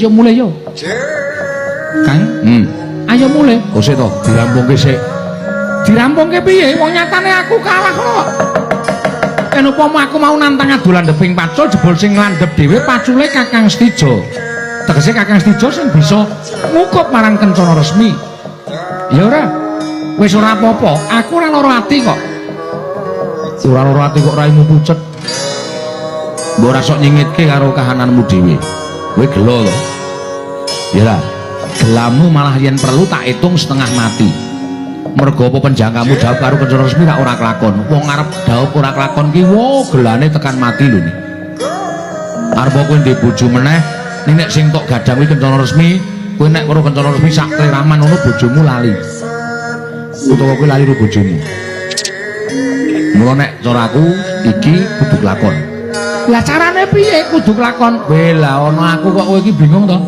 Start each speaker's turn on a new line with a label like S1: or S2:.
S1: Wis yo mulih yo. Kang, ayo mulih.
S2: Oh sik to, dirampungke sik.
S1: Dirampungke piye? Wong nyatane aku kalah kok. Yen upama aku mau nantang adu landheping pacul jebul sing landhep dhewe pacule Kakang Setijo. Tegese Kakang Setijo sing bisa ngukup marang Kencana Resmi. Ya ora? Wis ora apa-apa, aku ora lara ati kok.
S2: Ora lara ati kok raimu pucet. Mbok ora sok nyingitke karo kahananmu dhewe. Kowe gelo to? Ya lah. Gelamu malah yen perlu tak hitung setengah mati. Mergo apa penjangkamu dhaup karo Kencana Resmi rak ora kelakon. Wong arep dhaup ora kelakon ki wo gelane tekan mati lho ni. Arep kowe ndek bojo meneh, ning nek sing tok gadang kuwi Kencana Resmi, kowe nek weruh Kencana Resmi sak kleraman ngono bojomu lali. Utawa kowe lali karo bojomu. Mula nek cara aku iki kudu kelakon.
S1: Lah carane piye kudu kelakon?
S2: Kowe lah ana aku kok kowe iki bingung to?